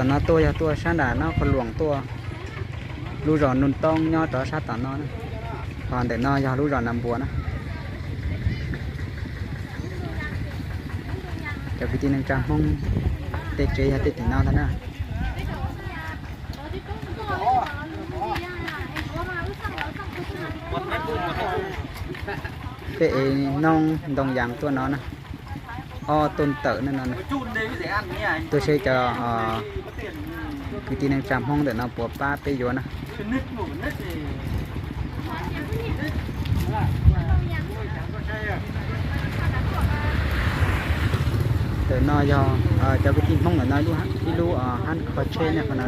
Tom no tuaj yog tuaj sab nram Nab Qhov Luam tuaj lub zos Nus Toob nyob rov sab tom no na. Ho ntawm no yog lub zos Nas Npuas na. Cov kwv tij neej tsa Hmoob tej tsev yog tej tim no ntag na. Peb ev noob ntoo yas tuaj no na. Ob tuj ntawm no no. Tuaj seb cov kwv tij neej tsa Hmoob ntawm no puas pab peb yuav na. Ntawm no yog cov kwv tij Hmoob ntawm no ib lub hab kho tsheb ne qhov no.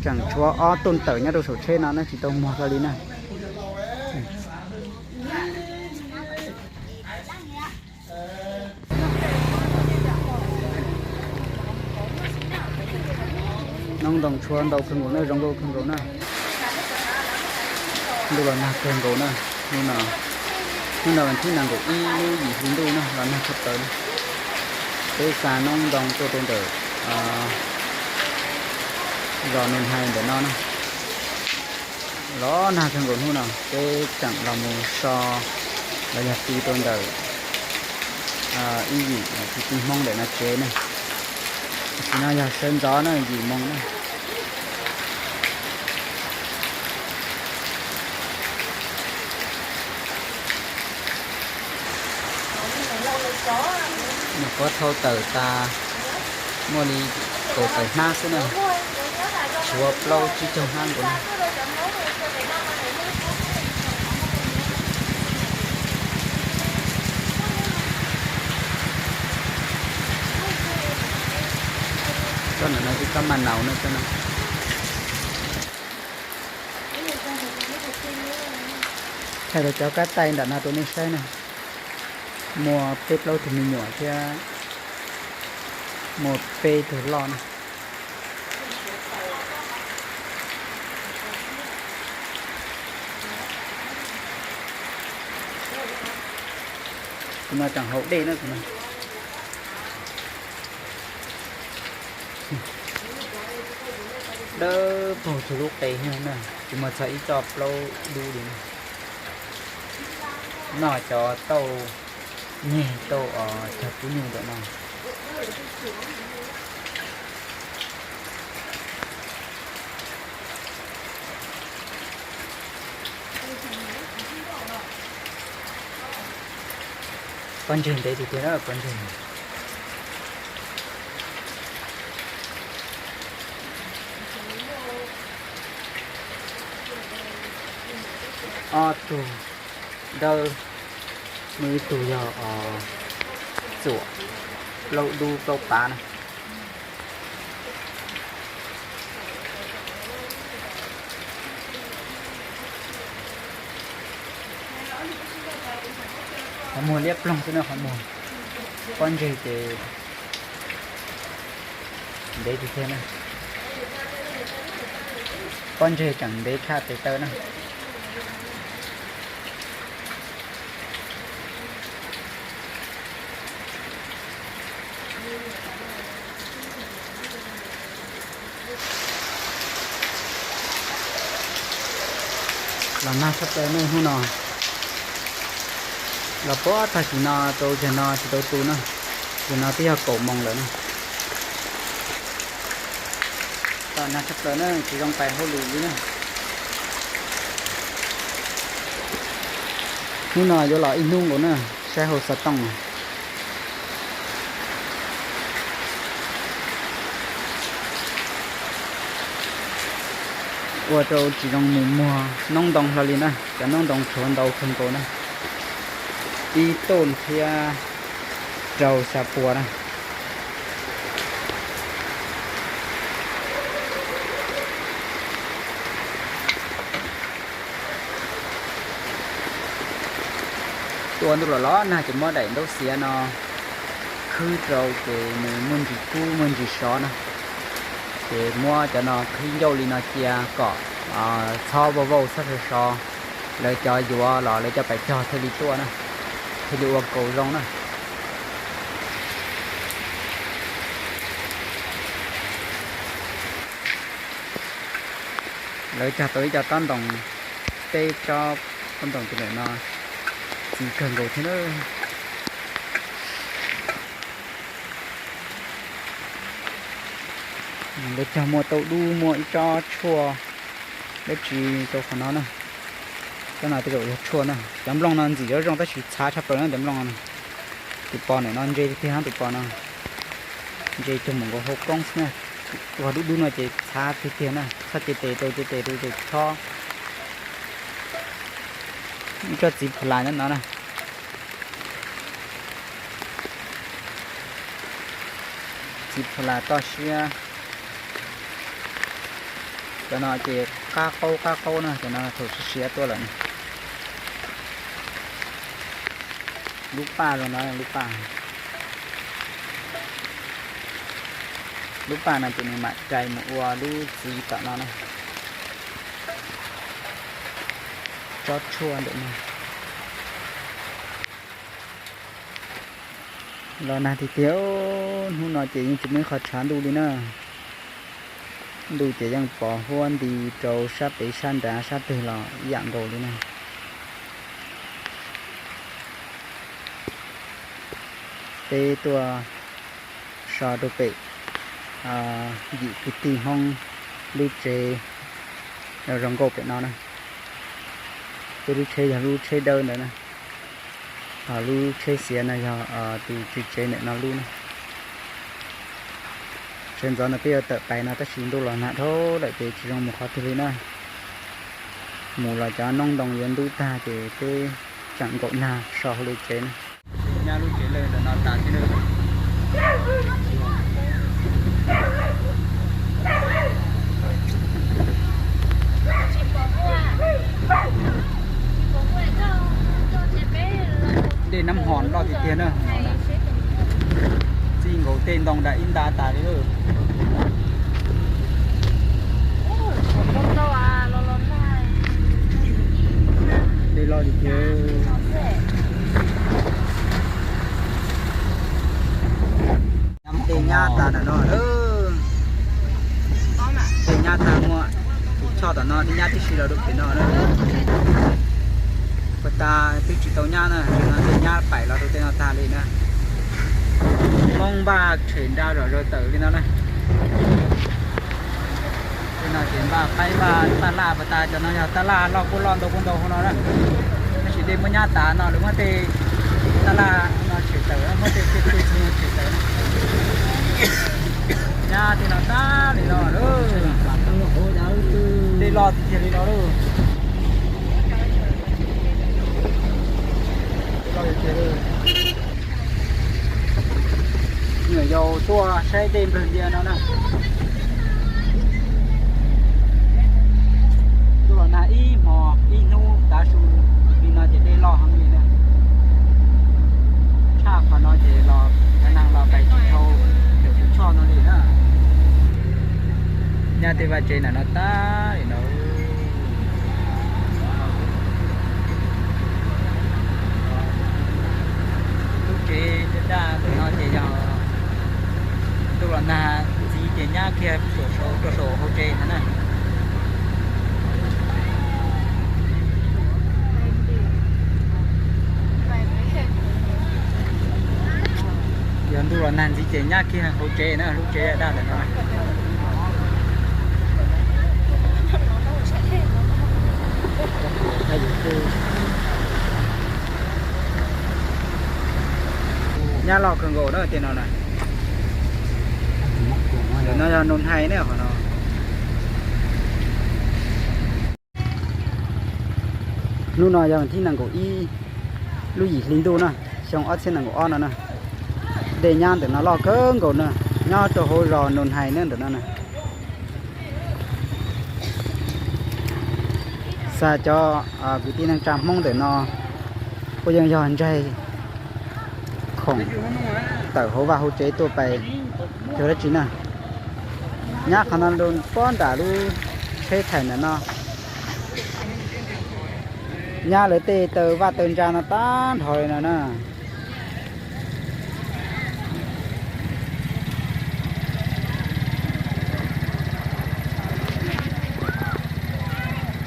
Tseem tshuav ob tuj ntawm nyob rau saum tsheb no na tsis tau muag hlo li na. Noob ntoo tshuav ntau kawg nkaus na, zoo nkauj kawg nkaus na. Ntuj los nag kawg nkaus na. Hnub no, hnub no vas thib nees nkaum ib lub yim hli ntuj na los nag tshaj plaws na. Peb xa noob ntoo tuaj rau ntawm zos Nus Hais ntawm no na. Los nag kawg nkaus hnub no peb tseem los mus so los yog ti rau ntawm ib yim kwv tij Hmoob ntawm no tsev na. Tam sim no yog sawv ntxov na yim moos na. Nyuam qhuav thau tawm tas muaj li kaum tawm hnab xwb na, tshuav plaub tsib caug hnab nkaus na. Tsob ntawm no ib tsob maj naus na tsob no. Thaij los cov kab taij nram no rau nej saib na. Muaj peb plaub tug me nyuam thiab muaj peb tug loj na. Tus no tseem haus dej na tus no. Dawb paug txhua lub qe na, tsis muaj txog ib txoj plaub dub li na. Noj cov tauj nyeg tauj os cog pub nyuj ntawm no. Pob ntseg ntev tiag tiag na, pob ntseg. Ob tug dawb, muaj ib tug yog txuam, plaub dub plaub pav na. Qhov muag liab ploog xwb na, qhov muag. Pob ntseg ces ntev tiag tiag na. Pob ntseg tseem ntev tshaj tes taw na. Los nag tshaj plaws na hnub no. Los puag tag kis no rau zaum no tsis tau tu na. Zaum no twb yog kaum moos lawm na. Los nag tshaj plaws na, tsis zoo pais hauj lwm li na. Hnub no yuav los ib hnub nkaus na, saib hauv xov tooj na. Ua rau tsis zoo mus muag noob ntoo hlo li na, cov noob ntoo tshuav ntau kawg nkaus na. Ib tuj thiab rau xya pua na. Tuaj ntuj los los nag ces muab daim ntaub xiav no khwb rau ces nws muaj ntsis kub muaj ntsis sov na. Ces muab cov no khwb ncauj li no cia kom txhob vau vau txhob sov sov. Lawv cov yuav los lawv cov pais cog thiaj li tuaj na, thiaj li ua kaus zoo na. Lawv cog tau ib co tob ntoos, peb tsob tob ntoos tim lawm no, txiv kawg nkaus thiab na. Lawv cog muaj tauj dub, muaj ib tsob tshuaj dab tsi rau qhov no na. Tsob no tej zaum yog tshuaj na. Cov nplooj no ntxim zoo zoo tab sis txhav tshaj plaws na cov nplooj no. Tus pos ntawm no ntse tiag tiag, tus pos no ntse cuag npaum nkaus hau koob xwb na. Ua dub dub no ces txhav tiag tiag na, txhob cev tes rau, cev tes rau ces chob. Ib tsob txiv phu las nyob no na. Txiv phu las toj siab. Cov no ces qab qaub qab qaub na, cov no thaum siav siav tuaj lawm. Lub paj zoo no, lub paj. Lub paj no ces nws mam cais mus ua lub txiv tom no na. Tsob tshuaj ntawm no. Los nag tiag tiag, hnub no ces yeej tsis muaj ib qho tshav ntuj li na. Ntuj ces yeej pos huab nti rau sab pem sab nrad sab twg los ib yam nkaus li na. Peb tuaj so rau pem yim kwv tij Hmoob lub tsev zoo nkauj pem no na. Peb lub tsheb yog lub tsheb dawb ntawd na, ho lub tsheb xiav no yog tus tswv tsev ntawm no lub na. Sawv ntxov no peb yuav tawm pais no tab sis ntuj los nag dhau lawm ces tsis zoo mus qhov twg li na. Mus los cov noob ntoo yuav ntub tag ces peb tseem nkaum nag so hauv lub tsev na. Nyab lub tsev lawm ntawm no tas thiab. Dej Nab Hos loj tiag tiag na. Txij nkaus tej ntoo nram ib nta tas li lawm. Dej loj tiag tiag. Tej nyab tas ntawm no lawm. Tej nyab tas muaj tus choj tom no, tej nyab tib si los rau pem no na. Puag ta twb tsis tau nyab na, tej no tej nyab paim los rau tej no tag li na. Hmoob npaj tshem nra zom zaws tawm li no na. Tej no ces npaj qaib npaj taj laj, puag ta cov no yog taj laj loj kuj loj ntau kuj ntau hauv no na. Tab sis dej muab nyab tas no lawv muab tej taj laj no tshem tawm, muab tej tej tej txhu no tshem tawm na. Nyab tej no tag li no lawm. Dej loj tiag tiag li no lawm. Nyuam yaus tuaj saib dej nplawg ntia no na. Tuaj los nag ib hmo ib hnub tav su li no ces dej loj heev li na. Tshaj qhov no ces los cov neeg los pais tsis dhau tus choj no li na. Nyab tej vaj tsev ntawm no tag li no. Lub tsev daj daj ntawm no ces yog ntuj los nag ntxiv ces nyab kiag rau saum hauv tsev ntawd na. Yog ntuj los nag ntxiv ces nyab kiag hauv tsev na, lub tsev daj daj ntawm no. Nyab loj kawg nkaus na tej no na. Ntawm no yog Nus Hais ne qhov no. Hnub no yog thib nees nkaum ib lub yim hli ntuj na, xyoo ob txhiab nees nkaum ob no na. Dej nyab ntawm no loj kawg nkaus na, nyob rau hauv zos Nus Hais ne ntawm no na. Xa cov kwv tij neej tsa Hmoob ntawm no kuj yeej yog ntsaig khoom tawm hauv vaj hauv tsev tuaj pais cuag dab tsi na. Nyab qhov no rau pob nram lub tsheb thaim ntawm no. Nyab lawv tej taw vaj taw ntsa no tag nrho li no na.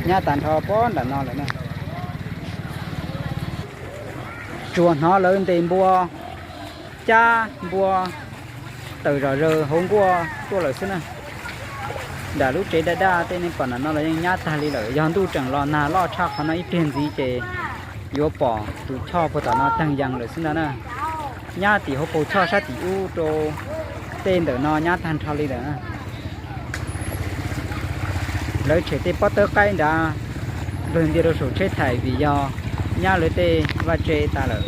Nyab tag nrho pob nram no lawm na. Tsuas hnov lawv ntes npua, cab npua, tawm zom zaws hauv nkuaj tuaj lawm xwb na. Nram lub tsev daj daj tej nej pom nram no los yeej nyab tag li lawm, yog ntuj tseem los nag loj tshaj qhov no ib pliag ntxiv ces yuav pom tus choj puag tom no tag yees lawm xwb ntag na. Nyab tim hauv paus choj sab tim ub rau tej ntawm no nyab tag nrho li lawm. Lawv tshem tej pob tawb qaib nrad nplawg ntia rau saum tsheb thaim vim yog nyab lawv tej vaj tse tas lawm.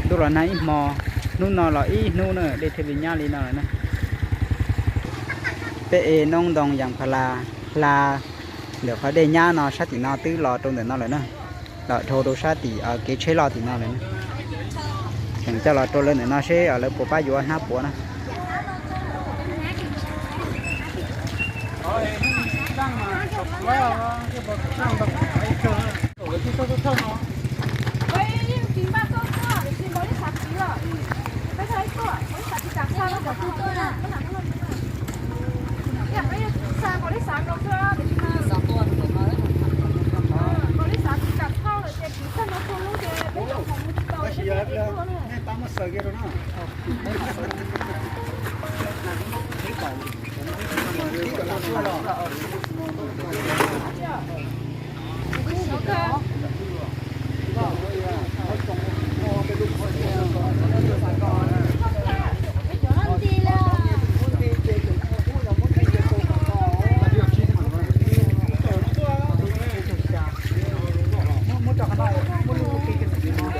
Ntuj los nag ib hmo, hnub no los ib hnub na, dej thiaj li nyab li no lawm na. Peb ev noob ntoo yam pha la hla ntawm qhov dej nyab no sab tim no twb los rau ntawm no lawm na. Los dhau rau sab tim kev tsheb loj tim no lawm na. Tseem coj los rau lawv ntawm no seb lawv puas pab yuav hnab puav na.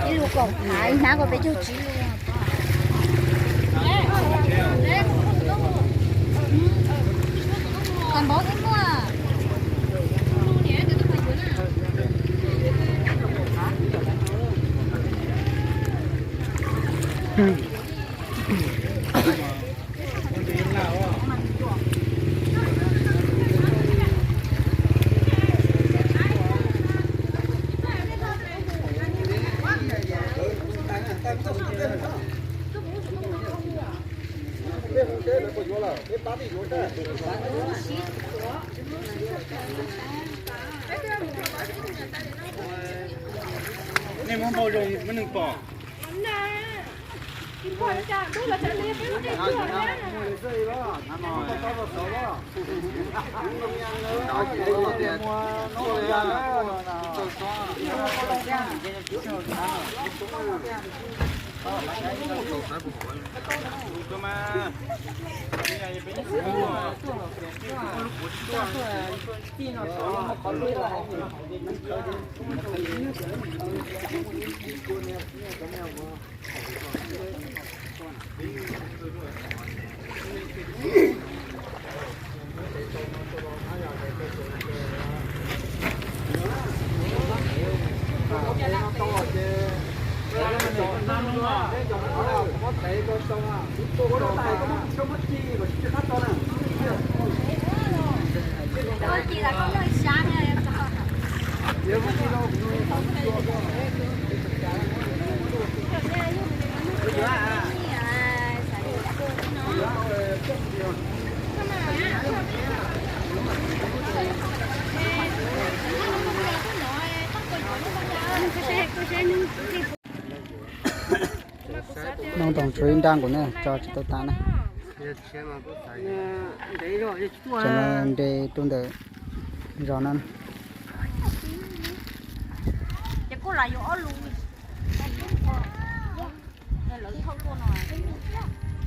Ib lub kaum phav, ib hnab kaum peb caug tsib lub. Kos npaum xwb muaj. Nej muab npau zoo muab neeg pom. Noob ntoo tshuav ib nrab nkaus na, tso tsis tau tas na. Tseem nres rau ntawm zos no.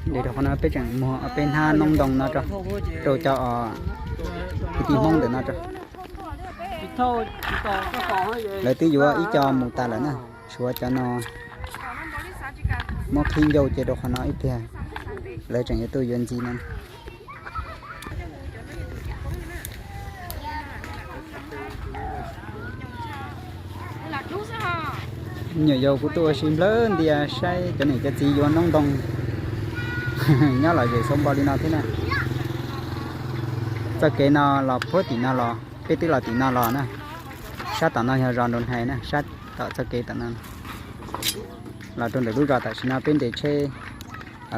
Nres rau qhov no peb tseem muag peb hnab noob ntoo no rau cov kwv tij Hmoob ntawm no rau. Lawv twb yuav ib co mus tas lawm na, tshuav cov no muab qhib ncauj cia rau qhov no ib pliag, lawv tseem yuav tuaj yuav ntxiv no. Lam dub xwb ho. Nyuam yaus kuv tuaj ua si nplawg ntias saib cov niam cov txiv yuav noob ntoo nyob lom zem xauv npo li no thiab na. Txoj kev no los puag tim no los, peb twb los tim no los na. Sab tom no yog zos Nraug Hais na, sab tom txoj kev tom no. Los rau ntawm lub zos tam sim no peb nres tsheb,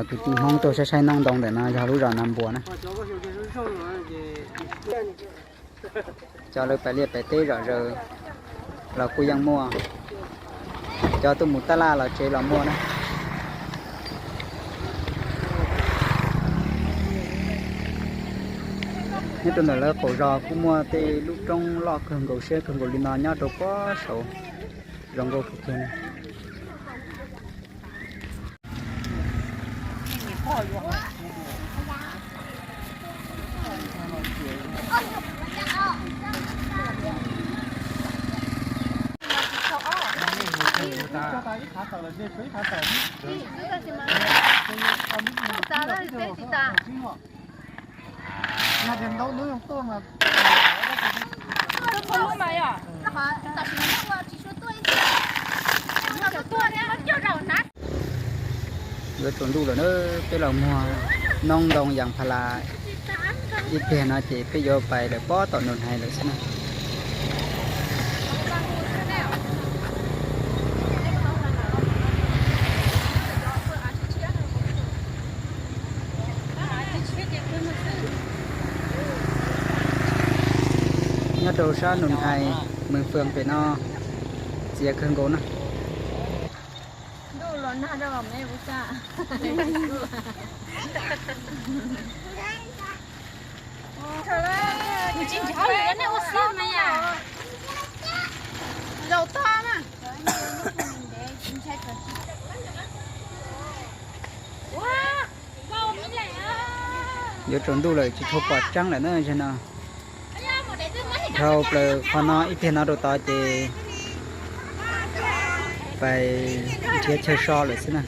kwv tij Hmoob tuaj saib saib noob ntoo ntawm no yog lub zos Nas Npuas na. Cov lawv pais liaj pais teb zom zaws los kuj yeej muaj, cov tuaj mus tab laj los tsev los muaj na. Nyob rau ntawm lawv qaum zos kuj muaj tej lub roob loj kawg nkaus siab kawg nkaus li no nyob rau pob saud, zoo nkauj kawg kiag. Yuav tsaus ntuj lawm na, peb los muag noob ntoo yas pha las ib pliag no ces peb yuav pais lawm pob tom Nraug Hais lawm xwb na. Nyob rau sab Nus Hais, Mws Fwm pem no txias kawg nkaus na. Yuav tsaus ntuj lawm tsis tshua pom tseeb lawm na, zaum no. Dhau plaws qhov no ib pliag no rau tod ces pais nrhiav chaw so lawm xwb na.